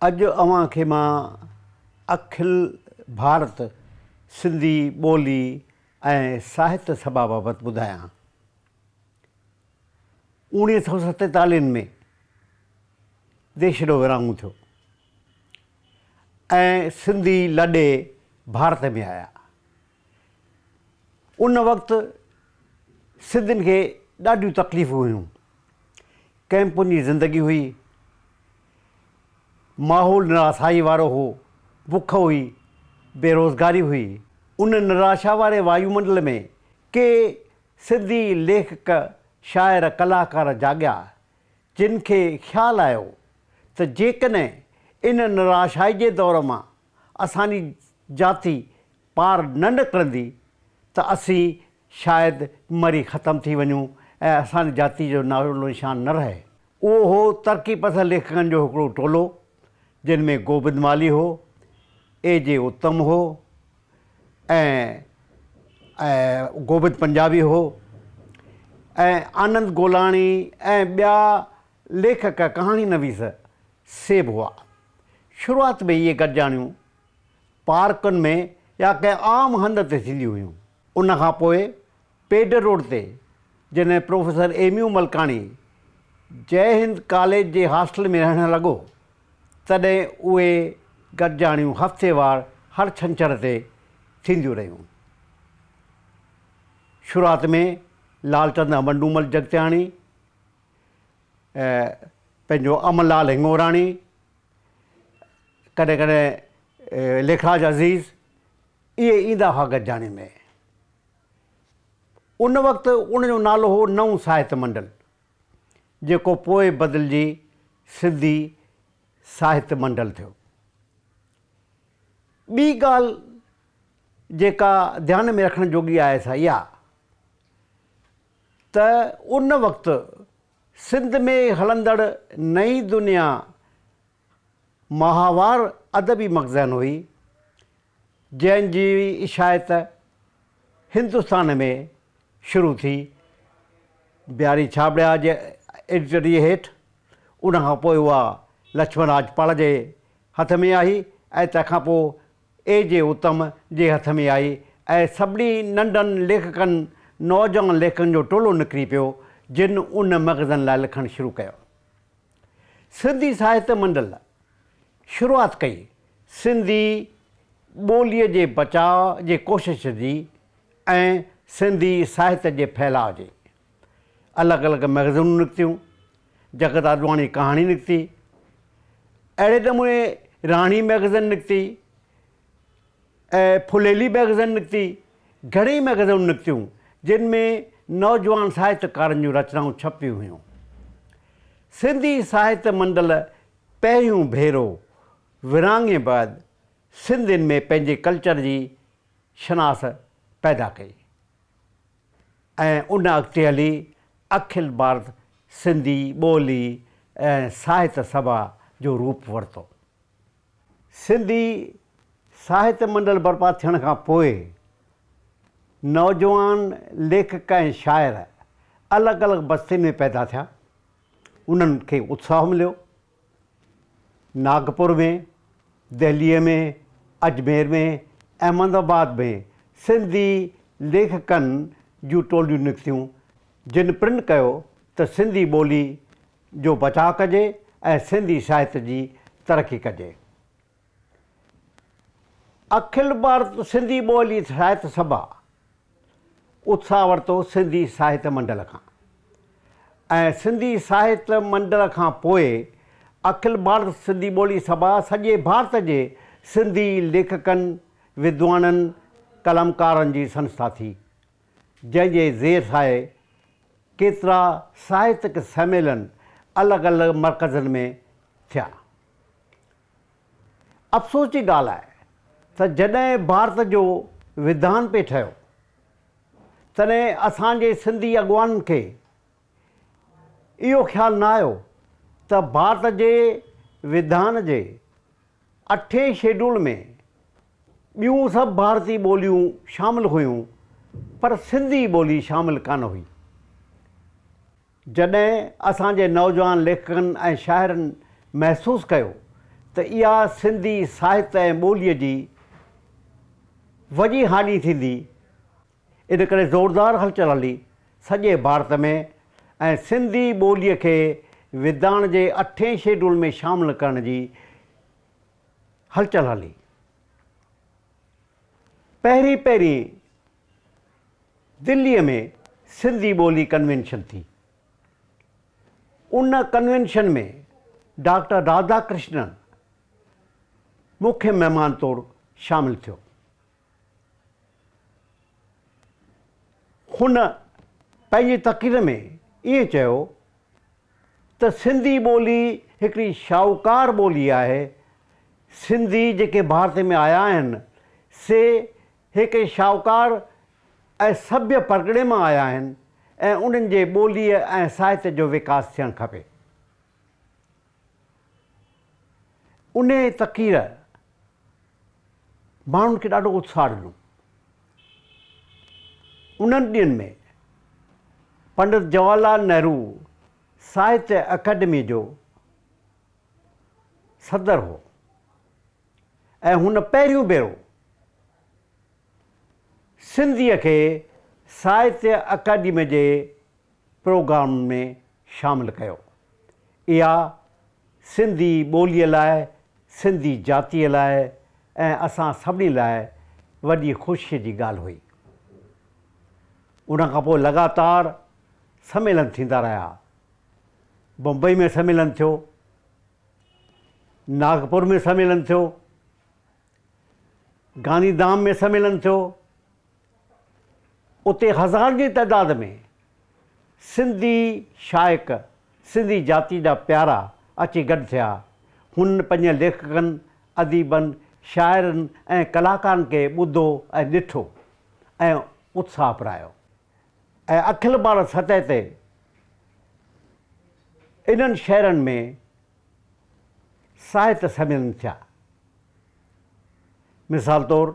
اڄ اوهان کي مان اکل ڀارت سنڌي ٻولي ۽ ساهت سڀا بابت ٻڌايان. اوڻيهه سئو ستيتاليهن ۾ ديشڙو ورهاڱو ٿيو ۽ سنڌي لڏي ڀارت ۾ آيا. ان وقت سنڌين کي ڏاڍيون تڪليفون هيون. ڪئمپن جي زندگي هئي. ماحول نراسائي وارو هو، بک هئي، بيروزگاري هئي. ان نراشا واري وايومنڊل ۾ ڪي سنڌي ليکڪ، شاعر، ڪلاڪار جاڳيا، جن کي خيال آيو ته جيڪڏهن ان نراشائي جي دور مان اسان جي جاتي پار نه نڪرندي ته اسين شايد مري ختم ٿي وڃون ۽ اسان جي جاتي جو نالو نشان نه رهي. اهو هو ترقي پسند ليکڪن جو هڪڙو ٽولو، جن ۾ گوبند مالهي هو، اي جي اتم هو ۽ گوبند پنجابي هو ۽ آنند گولاڻي ۽ ٻيا ليکڪ ڪهاڻي نويس سي به هئا. شروعات ۾ اهي گڏجاڻيون پارڪن ۾ يا ڪنهن عام هنڌ تي ٿينديون هيون. ان کان پوء پيڊر روڊ تي جڏهن professor M U Malkani Jai Hind college جي هاسٽل ۾ رهڻ لڳو، تڏهن اهي گڏجاڻيون هفتيوار هر ڇنڇر تي ٿينديون رهيون. شروعات ۾ لالچند امرنومل جڳتياڻي، پنهنجو امن لال هڱوراڻي، ڪڏهن ڪڏهن ليکراج عزيز اهي ايندا هئا گڏجاڻي ۾. ان وقت ان جو نالو هو نئون ساهت منڊل، جيڪو پوء بدلجي سنڌي ساهت منڊل ٿيو. ٻي ڳالهه جيڪا ڌيان ۾ رکڻ جوڳي آهي سا اها ته ان وقت سنڌ ۾ هلندڙ نئين دنيا ماهوار ادبي مخزن هئي، جنهن جي اشاعت هندستان ۾ شروع ٿي، بياري ڇاٻڙيا جي ايڊيٽريء هيٺ، ان کان پوء اها لڇمڻ راجپال جي هٿ ۾ آئي ۽ تنهن کان پوء اي جي اتم جي هٿ ۾ آئي ۽ سڀني ننڍن ليکڪن، نوجوان ليکڪن جو ٽولو نڪري پيو، جن ان مخزن لاء لکڻ شروع ڪيو. سنڌي ساهت منڊل شروعات ڪئي سنڌي ٻوليء جي بچاء جي ڪوشش جي ۽ سنڌي ساهت جي ڦهلاء جي. الڳ الڳ مئگزينون نڪتيون، جڳت آڏواڻي ڪهاڻي نڪتي، اهڙي نموني راڻي مئگزين نڪتي ۽ ڦليلي مئگزين نڪتي، گهڻيئي مئگزينون نڪتيون، جن ۾ نوجوان ساهتڪارن جون رچنائون ڇپيون هيون. سنڌي ساهت منڊل پهريون ڀيرو ورهاڱي بعد سنڌين ۾ پنهنجي ڪلچر جي شناس پيدا ڪئي ۽ ان اڳتي هلي اکل ڀارت سنڌي ٻولي ۽ ساهت سڀا جو روپ ورتو. سنڌي ساهت منڊل برپا ٿيڻ کان پوء نوجوان ليکڪ ۽ شاعر الڳ الڳ بستين ۾ پيدا ٿيا. انهن کي اتساهه مليو. ناگپور ۾، دهليء ۾، اجمير ۾، احمد آباد ۾ سنڌي ليکڪن جون ٽوليون نڪتيون، جن پرن ڪيو ته سنڌي ٻولي جو بچاء ڪجي ۽ سنڌي ساهت جي ترقي ڪجي. اکل ڀارت سنڌي ٻولي ساهت سڀا اتساهه ورتو سنڌي ساهت منڊل کان ۽ سنڌي ساهت منڊل کان پوء اکل ڀارت سنڌي ٻولي سڀا سڄي ڀارت جي سنڌي ليکڪن، ودوانن، قلمڪارن جي سنسٿا ٿي، جنهن جي زير سايي ڪيترا ساهتڪ سميلن الڳ الڳ مرڪزن ۾ ٿيا. افسوس جي ڳالهه آهي ته جڏهن ڀارت جو وڌان پئي ٺهيو تڏهن اسان جي سنڌي اڳواڻن کي اهو خيال نه آيو ته ڀارت جي وڌان جي اٺين شيڊول ۾ ٻيون سڀ ڀارتي ٻوليون شامل هيون پر سنڌي ٻولي شامل ڪانه هئي. جڏهن اسان جي نوجوان ليکڪن ۽ شاعرن محسوس ڪيو ته اها سنڌي ساهت ۽ ٻوليء جي وڏي هاڃي ٿيندي، ان ڪري زوردار هلچل هلي سڄي ڀارت ۾ ۽ سنڌي ٻوليء کي وڌاڻ جي اٺين شيڊول ۾ شامل ڪرڻ جي هلچل هلي. پهرين پهرين دليء ۾ سنڌي ٻولي ڪنوينشن ٿي. ان ڪنوينشن ۾ ڊاڪٽر راڌا ڪرشنن مکيه مهمان طور شامل ٿيو. هن پنهنجي تقرير ۾ ائين چيو ته سنڌي ٻولي هڪڙي شاهوڪار ٻولي آهي، سنڌي جيڪي ڀارت ۾ آيا آهن سي هڪ شاهوڪار ۽ سڀيه پرڳڻي مان آيا آهن ۽ انهن جي ٻوليء ۽ ساهتيه جو وڪاس ٿيڻ کپي. انهيء تقرير ماڻهن کي ڏاڍو اتساهه ڏنو. انهن ڏينهن ۾ پنڊت جواهر لال نهرو ساهتيه اڪيڊميء جو صدر هو ۽ هن پهريون ڀيرو سنڌيء کي ساهتيه اڪيڊميء جي پروگرام ۾ شامل ڪيو. اها سنڌي ٻوليء لاء، سنڌي جاتيء لاء ۽ اسان سڀني لاء وڏي خوشيء جي ڳالهه هئي. ان کان پوء لڳاتار سميلن ٿيندا رهيا. بمبئي ۾ سميلن ٿيو، ناگپور ۾ سميلن ٿيو، گانڌيڌام ۾ سميلن ٿيو. اتي هزارن جي تعداد ۾ سنڌي شائق، سنڌي جاتي جا پيارا اچي گڏ ٿيا. هنن پنهنجن ليکڪن، اديبن، شاعرن ۽ ڪلاڪارن کي ٻڌو ۽ ڏٺو ۽ اتساهه پرايو ۽ اکل ڀارت سطح تي انهن شهرن ۾ ساهت سميلن ٿيا. مثال طور.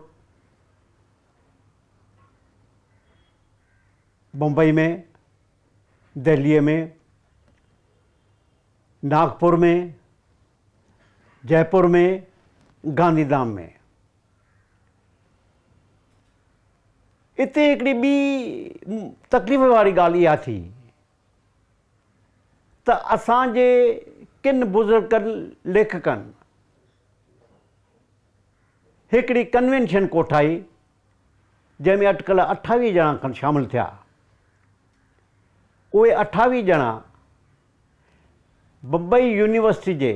بمبئي ۾، دهليء ۾، ناگپور ۾، جئپور ۾، گانڌيڌام ۾. اتي هڪڙي ٻي تڪليف واري ڳالهه اها ٿي ته اسان جي ڪن بزرگن ليکڪن هڪڙي ڪنوينشن ڪوٺائي، جنهن ۾ اٽڪل 28 ڄڻا کن شامل ٿيا. اهي 28 ڄڻا بمبئي يونيورسٽي جي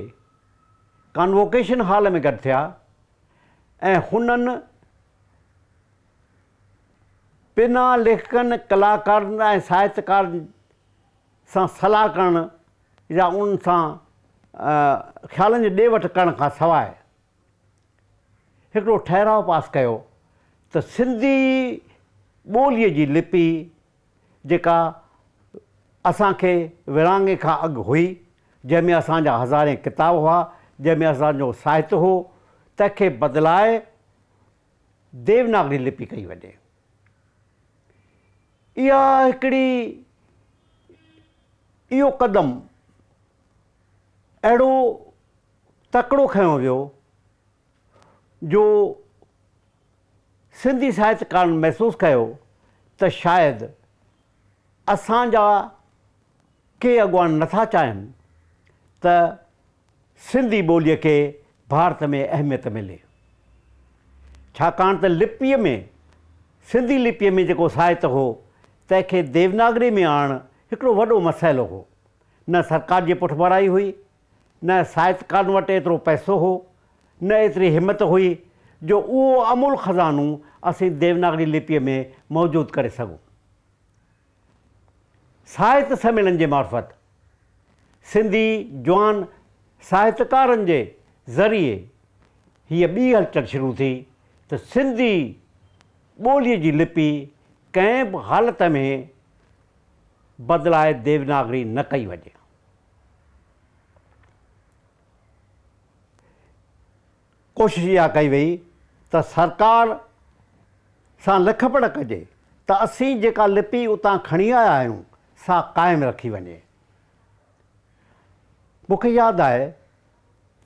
ڪانووڪيشن هال ۾ گڏ ٿيا ۽ هنن بنا ليکڪن، ڪلاڪارن ۽ ساهتڪارن سان صلاح ڪرڻ يا انهن سان خيالن جي ڏي وٺ ڪرڻ کان سواء هڪڙو ٺهراء پاس ڪيو ته سنڌي ٻوليء جي لپي جيڪا اسان کي ورهاڱي کان اڳ هئي، جنهن ۾ اسان جا هزارين ڪتاب هئا، جنهن ۾ اسان جو ساهت هو، تنهن کي بدلائي ديوناگري لپي ڪئي وڃي. اها هڪڙي اهو قدم اهڙو تڪڙو کنيو ويو جو سنڌي ساهتڪارن محسوس ڪيو ته شايد اسان جا ڪي اڳواڻ نٿا چاهين ته سنڌي ٻوليء کي ڀارت ۾ اهميت ملي. ڇاڪاڻ ته لپيء ۾ سنڌي لپيء ۾ جيڪو ساهت هو تنهن کي ديوناگري ۾ آڻڻ هڪڙو وڏو مسئلو هو. نه سرڪار جي پٺڀرائي هئي نه ساهتڪارن وٽ ايترو پئسو هو، نه ايتري همت هئي جو اهو امول خزانو اسين ديوناگري لپيء ۾ موجود ڪري سگهون. ساهت سميلن جي معرفت سنڌي جوان ساهتڪارن جي ذريعي هيء ٻي هلچل شروع ٿي ته سنڌي ٻوليء جي لپي ڪنهن به حالت ۾ بدلائي ديوناگري نه ڪئي وڃي. ڪوشش اها ڪئي وئي ته سرڪار سان لکپڙهه ڪجي ته اسين جيڪا لپي اتان کڻي آيا آهيون سا قائم رکي وڃي. مون کي ياد آهي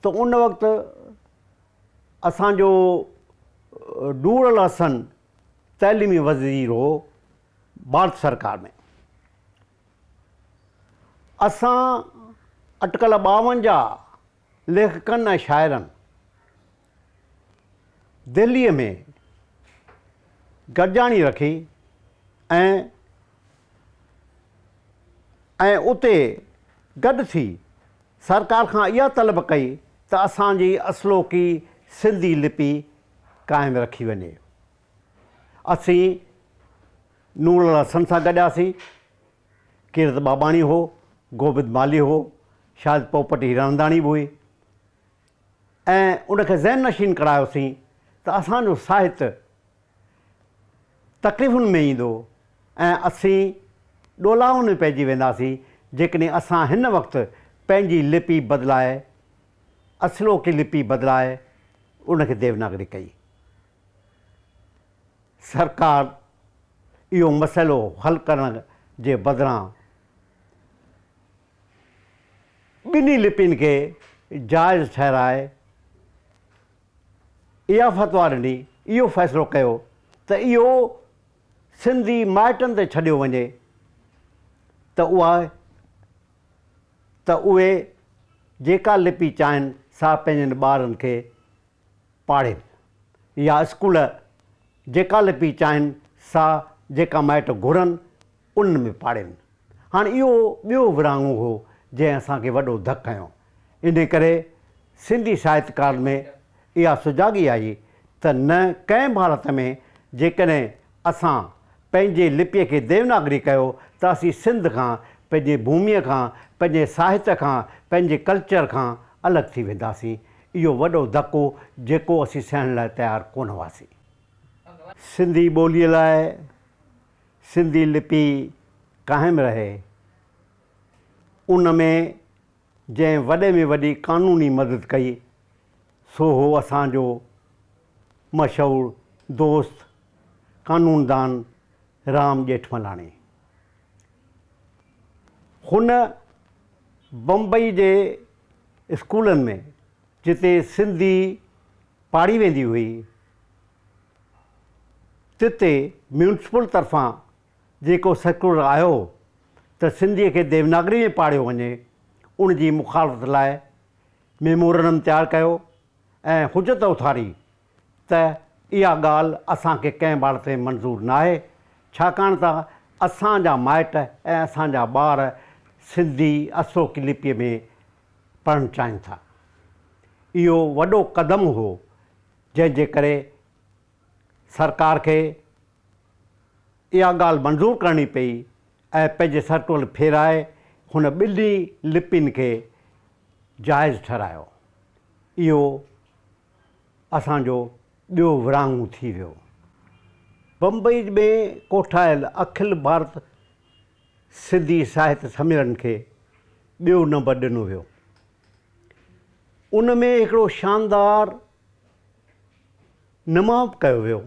ته ان وقت اسان جو نور الحسن تعليمي وزير هو ڀارت سرڪار ۾. اسان اٽڪل 52 ليکڪن ۽ شاعرن دهليء ۾ گڏجاڻي رکي ۽ ۽ اتي گڏ ٿي سرڪار کان اها طلب ڪئي ته اسان جي اصلوڪي سنڌي لپي قائم رکي وڃي. اسين نورالحسن سان گڏياسين. ڪيرت ٻاٻاڻي هو، گوبند مالهي هو، شايد پوپٽ هيراننداڻي به هئي ۽ ان کي ذهن نشين ڪرايوسين ته اسان جو ساهت تڪليفن ۾ ايندو ۽ اسين ڏولاون ۾ پئجي وينداسين جيڪڏهن اسان هن وقت پنهنجي لپي بدلائي اصلوڪي لپي بدلائي ان کي ديوناگري ڪئي. سرڪار اهو مسئلو حل ڪرڻ جي بدران ٻنهي لپين کي جائز ٺهرائي اها فتويٰ ڏني، اهو فيصلو ڪيو ته اهو سنڌي مائٽن تي ڇڏيو وڃي ته اها ته اهي جيڪا لپي چاهين سا پنهنجن ٻارن کي پاڙهين يا اسڪول جيڪا لپي چاهين سا جيڪا مائٽ گهرن انهن ۾ پاڙهين. هاڻ اهو ٻيو ورهاڱو هو جنهن اسان کي وڏو ڌڪ هنيو. انهي ڪري سنڌي ساهتڪارن ۾ اها سجاڳي آئي ته نه ڪنهن به حالت ۾ جيڪڏهن اسان پنهنجي لپيء کي ديوناگري ڪيو ته اسين سنڌ کان، پنهنجي ڀوميء کان، پنهنجي ساهت کان، پنهنجي ڪلچر کان الڳ ٿي وينداسين. اهو وڏو ڌڪ هو جيڪو اسين سهڻ لاء تيار ڪونه هئاسين. سنڌي ٻوليء لاء سنڌي لپي قائم رهي، ان ۾ جنهن وڏي ۾ وڏي قانوني مدد ڪئي، سو هو اسان جو مشهور دوست قانوندان رام ڄيٺملاڻي. هن بمبئي جي اسڪولن ۾ جتي سنڌي پاڙهي ويندي هئي، تتي ميونسپل طرفان جيڪو سرڪيولر آيو ته سنڌيء کي ديوناگري ۾ پاڙهيو وڃي، ان جي مخالفت لاء ميمورنڊم تيار ڪيو ۽ حجت اٿاري ته اها ڳالهه اسان کي ڪنهن به حالت ۾ منظور ناهي، ڇاڪاڻ ته اسان جا مائٽ ۽ اسان جا ٻار سنڌي اصلوڪي لپيء ۾ پڙهڻ چاهين ٿا. اهو وڏو قدم هو، جنهن جي ڪري سرڪار کي اها ڳالهه منظور ڪرڻي پئي ۽ پنهنجي سرڪول ڦيرائي هن ٻنهي لپين کي جائز ٺهرايو. اهو اسان جو ٻيو ورهاڱو ٿي ويو. بمبئي ۾ ڪوٺايل اکل ڀارت سنڌي ساهت سميلن کي ٻيو نمبر ڏنو ويو. ان ۾ هڪڙو شاندار نماء به ڪيو ويو،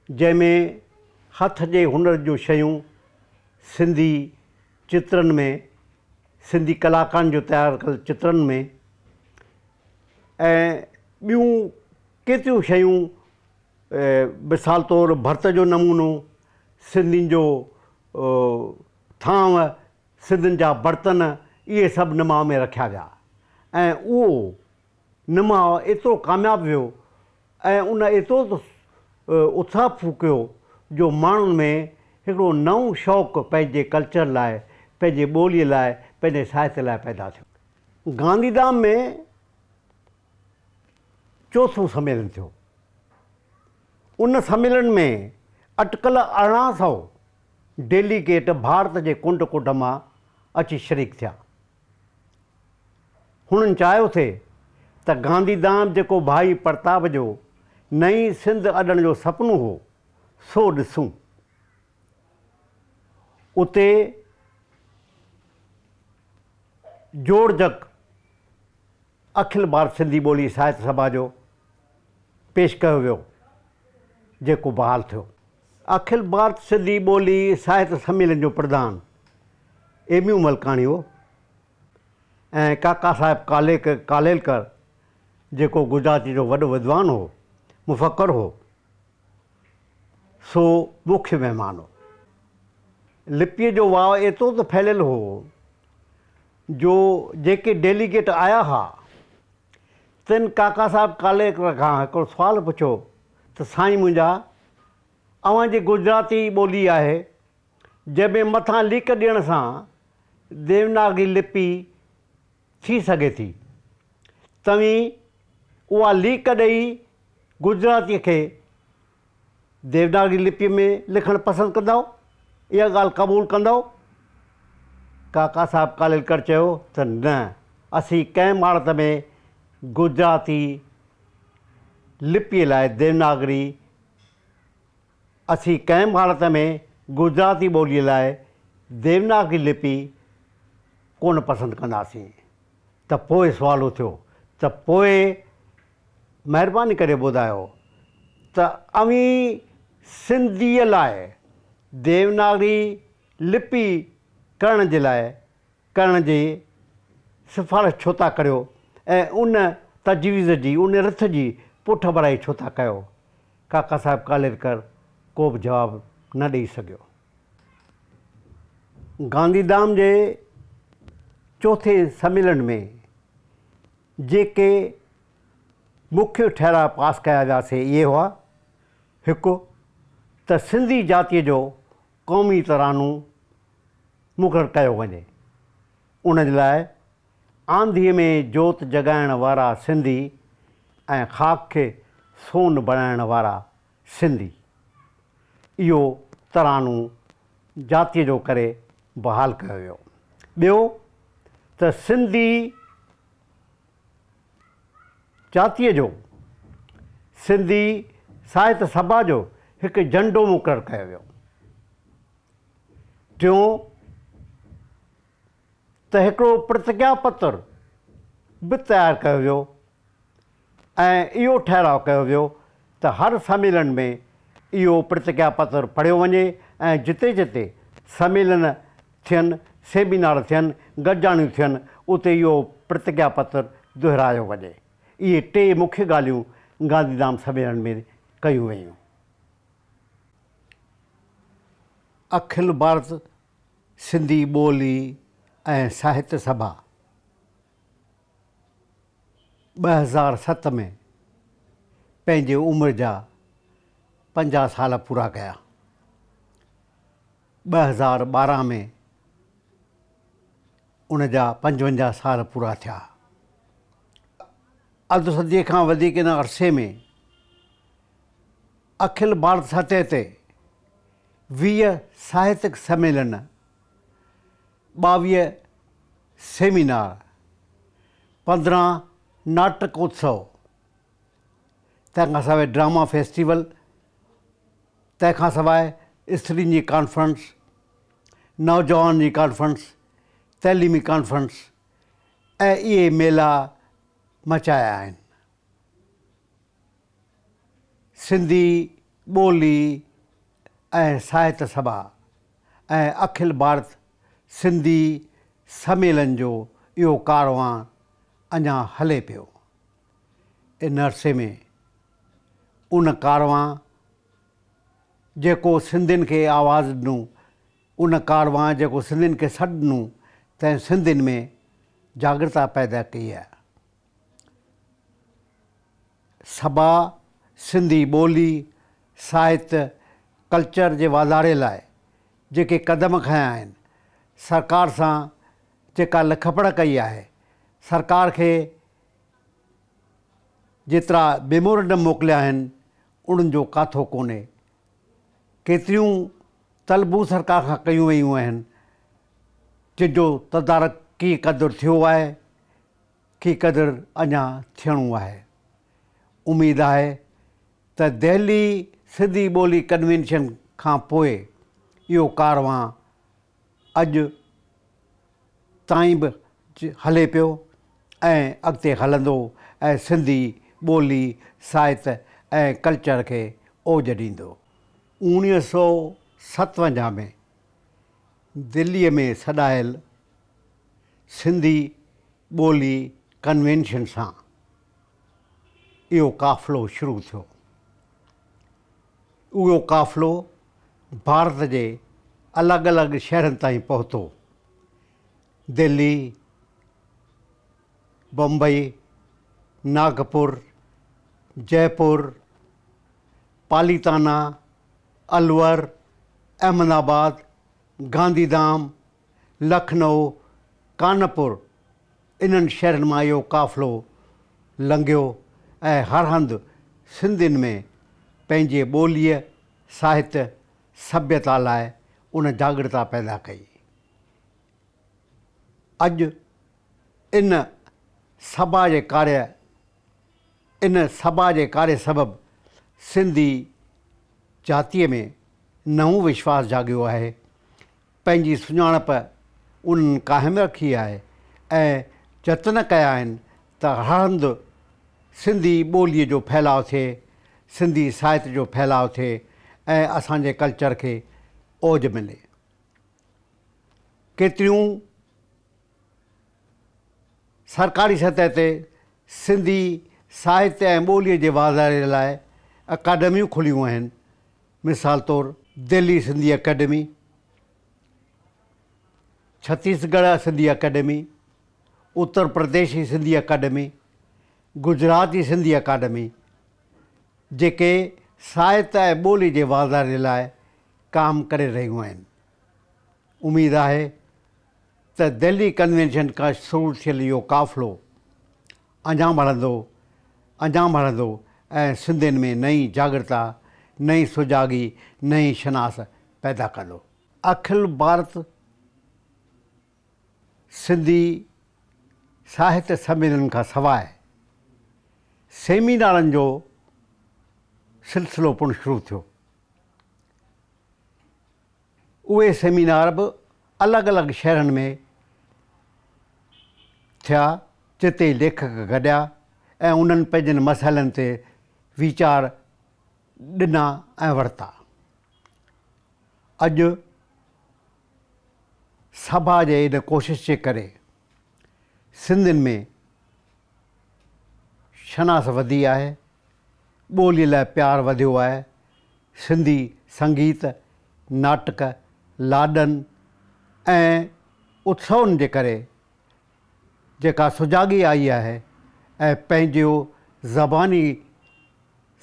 جنهن ۾ هٿ جي هنر جون شيون سنڌي چترن ۾، سنڌي ڪلاڪارن جون تيار ڪيل چترن ۾ ۽ ٻيون ڪيتريون شيون مثال طور ڀرت جو نمونو، سنڌين جو ٿانو، سنڌين جا برتن اهي سڀ نماء ۾ رکيا ويا ۽ اهو نماء ايترو ڪامياب ويو ۽ ان ايترو ته اتساهه ڦوڪيو جو ماڻهن ۾ هڪڙو نئون شوق پنهنجي ڪلچر لاء، پنهنجي ٻوليء لاء، پنهنجي ساهتيه لاء پيدا ٿيو. گانڌيڌام ۾ چوٿون سميلن ٿيو. ان سميلن ۾ اٽڪل 1800 ڊيليگيٽ ڀارت جي ڪنڊ ڪنڊ مان اچي شريڪ ٿيا. هنن چاهيو ٿي ته گانڌيڌام جيڪو ڀائي پرتاب جو نئين سنڌ اڏڻ جو سپنو هو، سو ڏسون. اتي جوڙجڪ اکل ڀارت سنڌي ٻولي ساهت سڀا جو پيش ڪيو ويو، جيڪو بحال ٿيو. اکل ڀارت سنڌي ٻولي ساهت سميلن جو پرڌان ايم يو ملڪاڻي هو. ۽ ڪاڪا صاحب ڪاليلڪر جيڪو گجراتي جو وڏو ودوان هو، مفڪر هو، سو مکيه مهمان هو. لپيء جو واء ايترو ته ڦهليل هو جو جيڪي ڊيليگيٽ آيا ها، تن ڪاڪا صاحب ڪاليلڪر کان هڪڙو سوال پڇيو ته سائين منهنجا، اوهان جي گجراتي ٻولي آهي، جنهن ۾ مٿان ليڪ ڏيڻ سان ديوناگري لپي ٿي سگهي ٿي. توهين اها ليڪ ڏئي گجراتيء کي ديوناگري لپيء ۾ لکڻ پسند ڪندؤ؟ اها ڳالهه قبول ڪندؤ؟ ڪاڪا صاحب ڪاليلڪر چيو ته نه، اسين ڪنهن به حالت ۾ گجراتي لپيء لاء ديوناگري اسين ڪنهن به حالت ۾ گجراتي ٻوليء لاء ديوناگري لپي ڪونه پسند ڪنداسين. ته پوء سوال اٿيو ته پوء مهرباني ڪري ٻڌايو ته اوهين سنڌيء لاء ديوناگري لپي ڪرڻ جي لاء ڪرڻ جي سفارش ڇو ٿا ڪريو ۽ ان تجويز جي، ان رٿ جي پٺڀرائي ڇو ٿا ڪيو؟ ڪاڪا صاحب ڪاليرڪر ڪو به جواب نه ڏئي سگهيو. گانڌيڌام جي چوٿين سميلن ۾ جيڪي مکيه ٺهراء پاس ڪيا ويا سي اهي هئا، هڪ ته سنڌي جاتيء جو قومي ترانو مقرر ڪيو وڃي. ان جي لاء آنڌيء ۾ جوت جڳائڻ وارا سنڌي ۽ خاڪ کي سون بڻائڻ وارا سنڌي اهو ترانو جاتيء جو ڪري بحال ڪيو ويو. ٻيو ته سنڌي جاتيء جو سنڌي ساهت سڀا جو هڪ جهنڊو مقرر ڪيو ويو. ٽيون ته هڪڙو پرتگيا پتر به تيار ڪيو ويو ۽ اهو ٺهراء ڪيو ويو ته هر سميلن ۾ اهو پرتگيا پتر پڙهيو وڃي ۽ جتي جتي سميلن ٿين، سيمينار ٿين، گڏجاڻيون ٿين، اتي اهو پرتگيا پتر دهرايو وڃي. اهي ٽي مکيه ڳالهيون گانڌيڌام سميلن ۾ ڪيون ويون. اکل ڀارت سنڌي ٻولي ۽ ساهت سڀا 2007 ۾ پنهنجي عمر جا 50 سال پورا ڪيا. 2012 ۾ ان جا 55 سال پورا ٿيا. اڌ صديء کان وڌيڪ ان عرصي ۾ اکل ڀارت سطح تي 20 ساهتڪ سميلن، 22 سيمينار، 15 ناٽڪ اتسو، تنهن کان سواء ڊراما فيسٽيول، تنهن کان سواء استرين جي ڪانفرنس، نوجوانن جي ڪانفرنس، تعليمي ڪانفرنس ۽ اهي ميلا مچايا آهن. سنڌي ٻولي ۽ ساهت سڀا ۽ اکل ڀارت سنڌي سميلن جو اهو ڪاروان اڃا هلي پيو. ان عرصي ۾ ان ڪاروان جيڪو سنڌين کي آواز ڏنو، ان ڪاروان جيڪو سنڌين کي سڏ ڏنو، تنهن سنڌين ۾ جاڳرتا پيدا ڪئي آهي. سڀا سنڌي ٻولي، ساهت، ڪلچر جي واڌاري لاء جيڪي قدم کنيا آهن، سرڪار سان جيڪا لکپڙهه ڪئي آهي، سرڪار کي جيترا ميمورنڊم موڪليا آهن، انهن جو ڪاٿو ڪونهي. ڪيتريون طلبون سرڪار کان ڪيون ويون آهن، جن جو تدارڪ ڪي قدر ٿيو آهي، ڪي قدر اڃا ٿيڻو آهي. اميد آهي ته دهلي سنڌي ٻولي ڪنوينشن کان پوء اهو ڪاروان اڄ تائين به هلي پيو ۽ اڳتي هلندو ۽ سنڌي ٻولي، ساهت ۽ ڪلچر کي اوج ڏيندو. 1957 ۾ دليء ۾ سڏايل سنڌي. ٻولي ڪنوينشن سان اهو قافلو شروع ٿيو. اهو قافلو ڀارت جي الڳ الڳ شهرن تائين پهتو. دهلي، بمبئي، ناگپور، جئپور، پاليتانا، الور، احمد آباد، گانڌيڌام، لکنؤ، ڪانپور انهن شهرن مان اهو قافلو لنگهيو ۽ هر هنڌ سنڌين ۾ پنهنجي ٻوليء، ساهت، سڀيتا لاء ان جاڳرتا پيدا ڪئي. اڄ ان سڀا جي ڪاريه ان سڀا جي ڪاريه سبب سنڌي جاتيء ۾ نئون وشواس جاڳيو آهي. پنهنجي سڃاڻپ انهن قائم رکي آهي ۽ جتن ڪيا آهن ته هر هنڌ سنڌي ٻوليء جو ڦهلاء ٿئي، سنڌي ساهت جو ڦهلاء ٿئي ۽ اسان جي ڪلچر کي اوج ملي. ڪيتريون سرڪاري سطح تي سنڌي ساهتيه ۽ ٻوليء جي واڌاري لاء اڪاڊميون کليون آهن، مثال طور دهلي سنڌي اڪيڊمي، ڇتيسڳڙهه سنڌي اڪيڊمي، اتر پرديش جي سنڌي اڪيڊمي، گجرات جي سنڌي اڪيڊمي جيڪي ساهت ۽ ٻولي جي واڌاري لاء ڪام ڪري رهيون آهن. اميد آهي ته دهلي ڪنوينشن کان شروع ٿيل اهو قافلو اڃا وڙهندو، اڃا وڙهندو ۽ سنڌين ۾ نئين جاڳرتا، نئين سجاڳي، نئين شناس پيدا ڪندو. اکل ڀارت سنڌي ساهتيه سميلن کان سواء سيمينارن جو سلسلو پڻ شروع ٿيو. اهي سيمينار به الڳ الڳ شهرن ۾ ٿيا جتي ليکڪ گڏيا ۽ انهن پنهنجن مسئلن تي ويچار ڏنا ۽ ورتا. اڄ سڀا جي ان ڪوشش جي ڪري سنڌين ۾ شناس وڌي آهي، ٻوليء لاء پيار وڌيو آهي، سنڌي سنگيت، ناٽڪ، لاڏن ۽ اتسون جي ڪري جيڪا سجاڳي آئي آهي ۽ پنهنجو زباني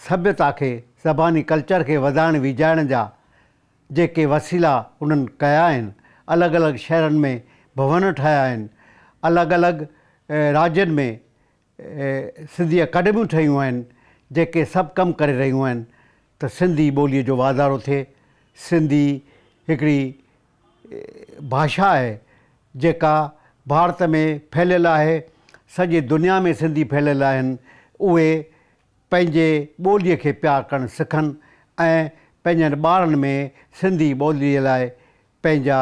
سڀيتا کي، زباني ڪلچر کي وڌائڻ ويجهائڻ جا جيڪي وسيلا انهن ڪيا آهن، الڳ الڳ شهرن ۾ ڀون ٺاهيا آهن، الڳ الڳ راجين ۾ سنڌي اڪيڊميون ٺهيون آهن، جيڪي سڀ ڪم ڪري رهيون آهن ته سنڌي ٻوليء جو واڌارو ٿئي. سنڌي هڪڙي ڀاشا آهي، جيڪا ڀارت ۾ ڦهليل آهي، سڄي دنيا ۾ سنڌي ڦهليل آهن، اهي پنهنجي ٻوليء کي پيار ڪرڻ سکن ۽ پنهنجن ٻارن ۾ سنڌي ٻوليء لاء پنهنجا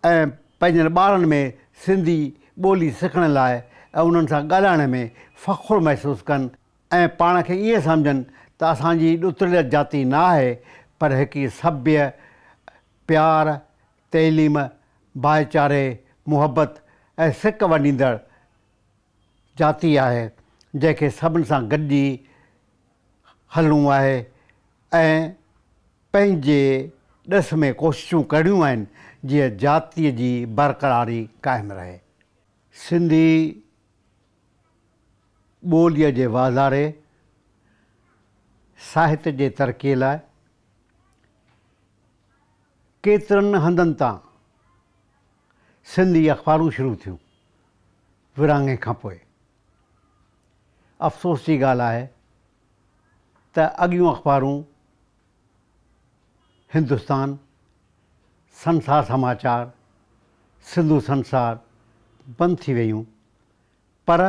۽ پنهنجن ٻارن ۾ سنڌي ٻولي سکڻ لاء ۽ انهن سان ڳالهائڻ ۾ فخر محسوس ڪن ۽ پاڻ کي ائين سمجهن ته اسان جي ڏتڙيل جاتي نه آهي پر هڪ سڀيه، پيار، تعليم، ڀائيچاري، محبت ۽ سڪ ونڊيندڙ جاتي آهي جنهن کي سڀن سان گڏجي هلڻو آهي ۽ پنهنجي ڏس ۾ ڪوششون ڪرڻيون آهن جيئن جاتيء جي برقراري قائم رهي. سنڌي ٻوليء جي واڌاري، ساهت جي ترقيء لاء ڪيترن هنڌن تان سنڌي اخبارون شروع ٿيون. ورهاڱي کان پوء افسوس جي ڳالهه آهي ته اڳيون اخبارون هندستان، سنسار سماچار، سنڌو سنسار بند ٿي ويون پر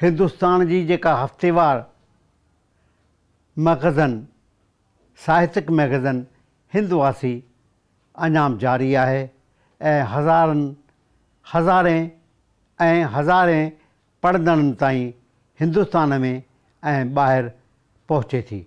هندستان جي جيڪا هفتيوار مئگزن ساهتڪ مئگزن هند واسي اڃا به جاري آهي ۽ هزارن هزارين ۽ هزارين پڙهندڙن تائين هندستان ۾ ۽ ٻاهر پهچي ٿي.